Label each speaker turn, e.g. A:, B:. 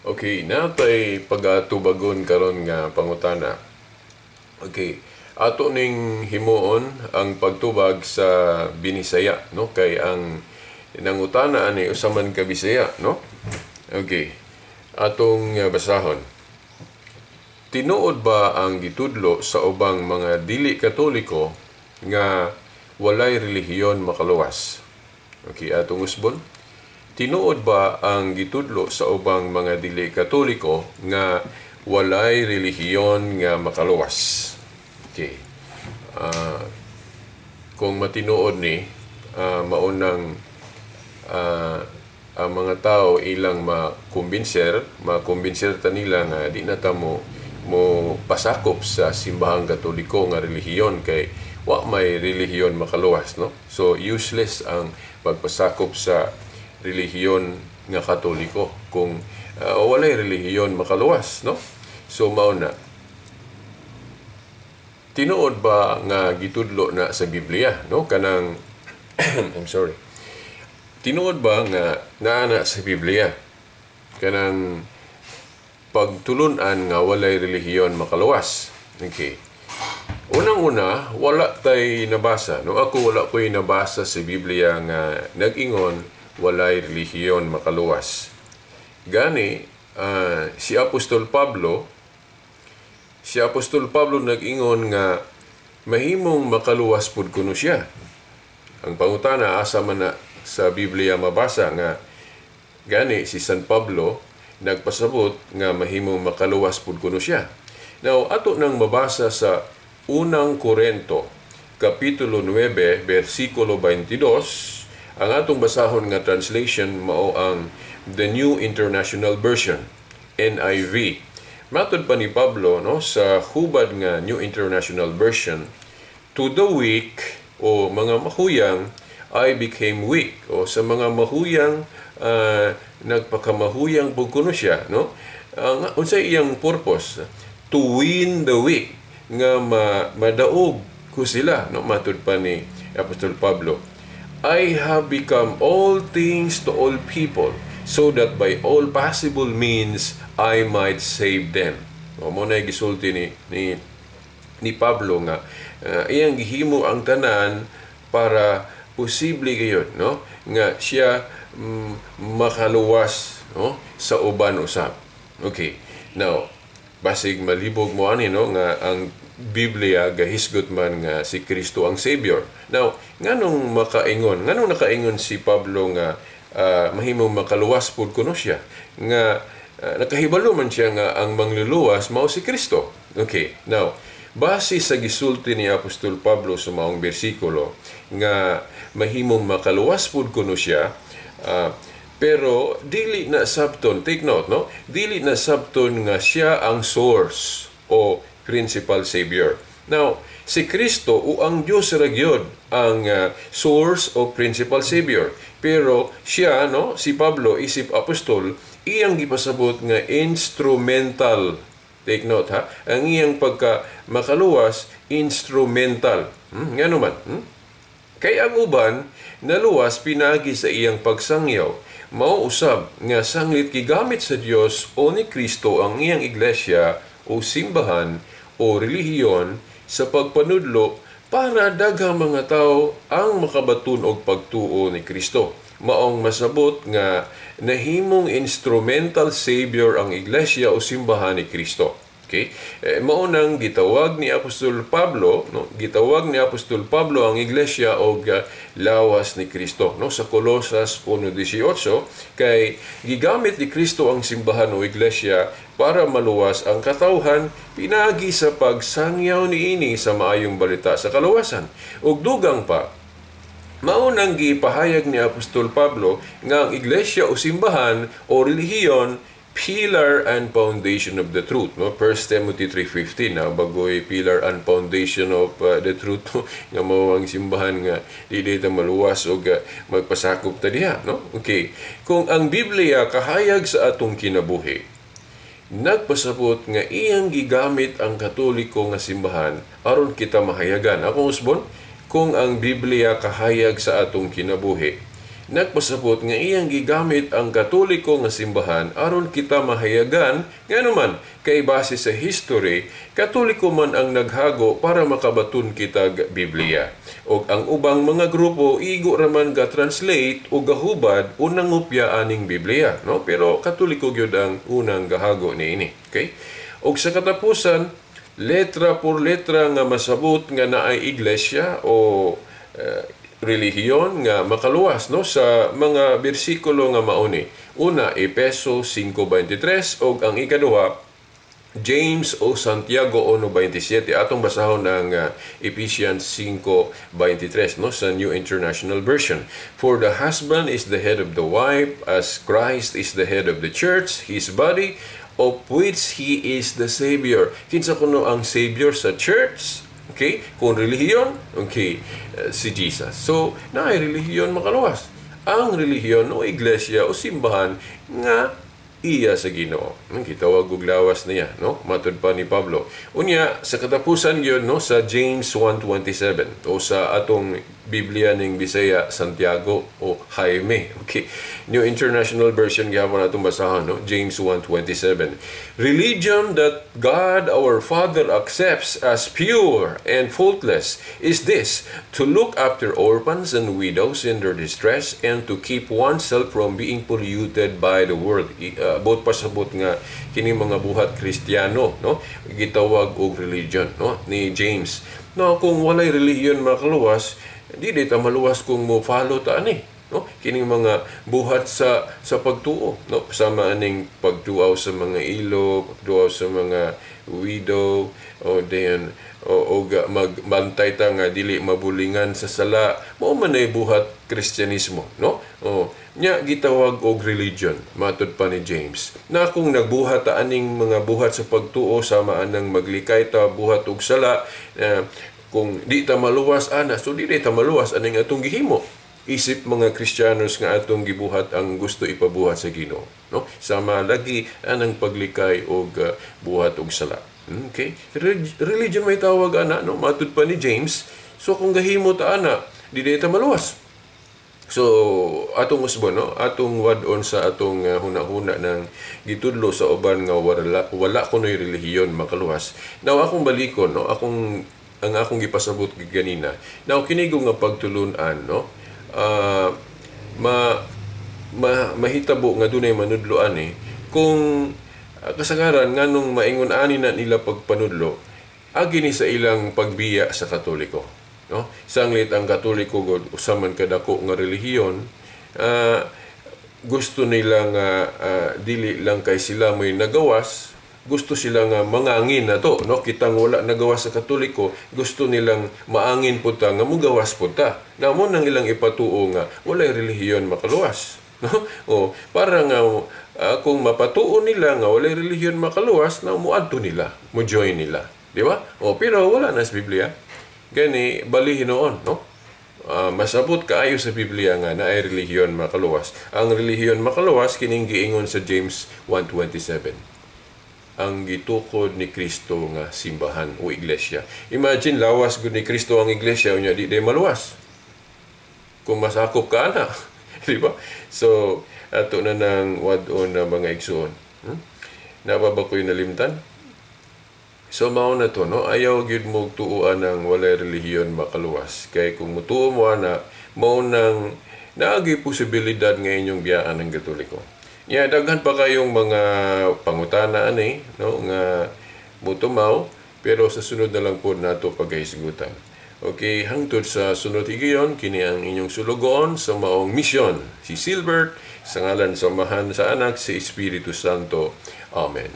A: Okay, naa tay pagatubagon karon nga pangutana. Okay, ato ning himuon ang pagtubag sa Binisaya, no? Kay ang nangutana ani usa man ka Bisaya, no? Okay. Atong basahon. Tinuod ba ang gitudlo sa ubang mga dili Katoliko nga walay relihiyon makaluwas? Okay, atong usbon. Tinuod ba ang gitudlo sa ubang mga dili Katoliko nga walay relihiyon nga makaluwas? Okay. Kung matinuod ni maunang ang mga tao ilang makumbinser ta nila nga di na ta mo pasakop sa Simbahang Katoliko nga relihiyon kay wa may relihiyon makaluwas, no? So useless ang pagpasakop sa relihiyon nga Katoliko kung walay relihiyon makaluwas, no? So mao na. Tinuod ba nga gitudlo na sa Biblia, no? Kanang, I'm sorry. Tinuod ba nga naa na sa Biblia kanang pagtulunan nga walay relihiyon makaluwas? Okay. Unang-una, wala tay nabasa. No, ako wala ko'y nabasa sa Biblia nga nag-ingon walay relihiyon makaluwas. Gani, si Apostol Pablo nag-ingon nga mahimong makaluwas pud kuno siya. Ang pangutana, asa man na sa Biblia mabasa nga gani si San Pablo nagpasabot nga mahimong makaluwas pud kuno siya? Now, ato nang mabasa sa Unang Korento, Kapitulo 9, versikulo 22. Ang atong basahon nga translation mao ang The New International Version, NIV. Matod pa ni Pablo, no, sa hubad nga New International Version, "To the weak" o mga mahuyang, "I became weak." O sa mga mahuyang, nagpakamahuyang pud kuno siya, no? Ang unsay iyang purpose? "To win the weak," nga madaog ko sila, no? Matud pa ni Apostol Pablo, "I have become all things to all people so that by all possible means I might save them." O mao na gisulti ni Pablo nga iyang gihimo ang tanan para posible gayud, no, nga siya makaluwas, no, sa uban usab. Okay. Now, basig malibog mo ani, no, nga ang Biblia gahisgot man nga si Kristo ang Savior. Now, nganong nakaingon si Pablo nga mahimong makaluwas pud kuno siya nga nakahibalo man siya nga ang mangluluwas mao si Kristo? Okay. Now, base sa gisulti ni Apostol Pablo sa maong bersikulo nga mahimong makaluwas pud kuno siya, pero dili na sabton, take note, no? Dili na sabton nga siya ang source o principal savior. Now, si Kristo o ang Dios ra gyud ang source o principal savior. Pero siya, no, si Pablo isip apostol, iyang gipasabot nga instrumental. Take note ha, ang iyang pagka makaluwas instrumental. Ngano man? Kay ang uban naluwas pinagi sa iyang pagsangyaw. Mao usab nga sanglit gigamit sa Dios o ni Kristo ang iyang iglesia o simbahan o relihiyon sa pagpanudlo para daghang mga tao ang makabaton og pagtuo ni Kristo. Maong masabot nga nahimong instrumental savior ang iglesia o simbahan ni Kristo. Okay? Eh, mao nang gitawag ni Apostol Pablo, no? Gitawag ni Apostol Pablo ang iglesia og lawas ni Kristo, no? Sa Colosas 1:18, kay gigamit ni Kristo ang simbahan o iglesia para maluwas ang katawhan pinaagi sa pagsangyaw niini sa maayong balita sa kaluwasan. Ug dugang pa, mao nang gipahayag ni Apostol Pablo nga ang iglesia o simbahan o relihiyon, pillar and foundation of the truth, no? 1 Timothy 3:15 na bagoy pillar and foundation of the truth, no? Nga mao ang simbahan nga dili ta maluwas og magpasakop ta diha, no? Okay, kung ang Biblia kahayag sa atong kinabuhi, nagpasabot nga iyang gigamit ang Katoliko nga simbahan aron kita mahayagan. Akong usbon, kung ang Biblia kahayag sa atong kinabuhi, nagpasabot nga iyang gigamit ang Katoliko nga simbahan aron kita mahayagan, ngano man kay base sa history, Katoliko man ang naghago para makabaton kitag Biblia. Og ang ubang mga grupo igo raman ga translate o gahubad o nangopya aning Biblia, no? Pero Katoliko gyud ang unang gahago niini. Okay? Og sa katapusan, letra por letra nga masabot nga naay iglesia o relihiyon nga makaluwas, no, sa mga bersikulo nga mauni. Una, Epeso 5:23, og ang ikaduha, James o Santiago 1:27. Atong basahon ang Ephesians 5:23, no, sa New International Version. "For the husband is the head of the wife, as Christ is the head of the church, his body, of which he is the Savior." Kinsa kuno ang Savior sa church? Okay? Kung relihiyon, okay, si Jesus. So, naay relihiyon makaluwas. Ang relihiyon o iglesia o simbahan nga iya sa Ginoo. Gitawag og lawas niya, no? Matud pa ni Pablo. Unya sa katapusan gyud, no, sa James 1:27 o sa atong Biblia ning Bisaya, Santiago o Jaime. Okay. New International Version gihapon atong basahon, no? James 1:27. "Religion that God our Father accepts as pure and faultless is this: to look after orphans and widows in their distress and to keep oneself from being polluted by the world." Buot pasabot nga kini mga buhat Kristiyano, no, gitawag og religion, no, ni James. No, kung walay relihiyon makaluwas, di ta maluwas kung mo follow ta ani, no, kining mga buhat sa pagtuo, no, sama aning pagduaw sa mga ilo, pagduaw sa mga widow, o then o magbantay ta nga dili mabulingan sa sala. Mao man ay buhat Kristyanismo, no? O nya gitawag og religion matud pa ni James, na kung nagbuhat ta aning mga buhat sa pagtuo, sama anang maglikay ta buhat og sala, kung di ta maluwas ana, so di ta maluwas aning atong gihimo isip mga Kristiyanos nga atong gibuhat ang gusto ipabuhat sa Ginoo, no? Sama lagi anang paglikay og buhat og sala. Okay, religion may tawag ana, no, matud pa ni James. So kung gahimo ta ana, di ta maluwas. So atong usbon, no, atong wad-on sa atong hunahuna ng gitudlo sa uban nga wala kunoy relihiyon makaluwas. Now akong balikon, no, akong ang akong gipasabot ganina. Now kini nga pagtulun-an, no, ma, ma mahitabo nga dunay manudlo ani kung kasagaran nganong maingon ani na nila pagpanudlo, agi ni sa ilang pagbiya sa Katoliko, no? Sanglit ang Katoliko god usa man kadako nga relihiyon, gusto nila nga dili lang kay sila may nagawas, gusto sila nga mangangin na to, no? Kitang wala nagawas sa Katoliko, gusto nilang maangin pud ta nga mugawas pud ta. Na mo nang ilang ipatuo nga walay relihiyon makaluwas, no? O para nga kung mapatuo nila nga walay relihiyon makaluwas, na muadto nila, mo join nila, di ba? O pero wala na sa Biblia. Gani bali hinuon, no? Masabot kaayo sa Biblia nga naay relihiyon makaluwas. Ang relihiyon makaluwas kining giingon sa James 1:27, ang gitukod ni Kristo nga simbahan o iglesia. Imagine, lawas gud ni Kristo ang iglesia, unya di day maluwas. Kung masakop ka na, di ba? So ato na nang wad-on na, mga igsuon. Naa ba ko'y nalimtan? So mao na to, no? Ayaw gyud mo tuoan ang walay relihiyon makaluwas. Kay kung mutuo mo ana, mao nang naagi posibilidad nga inyong biyaan ang Katoliko. Ya, daghan pa kayong mga pangutana ani, no, nga mutumaw, pero sa sunod na lang po nato pagkahisgutan. Okay, hangtod sa sunod higayon, kini ang inyong sulugoon sa maong misyon, si Silbert, sa ngalan sa Amahan, sa Anak, sa Espiritu Santo. Amen.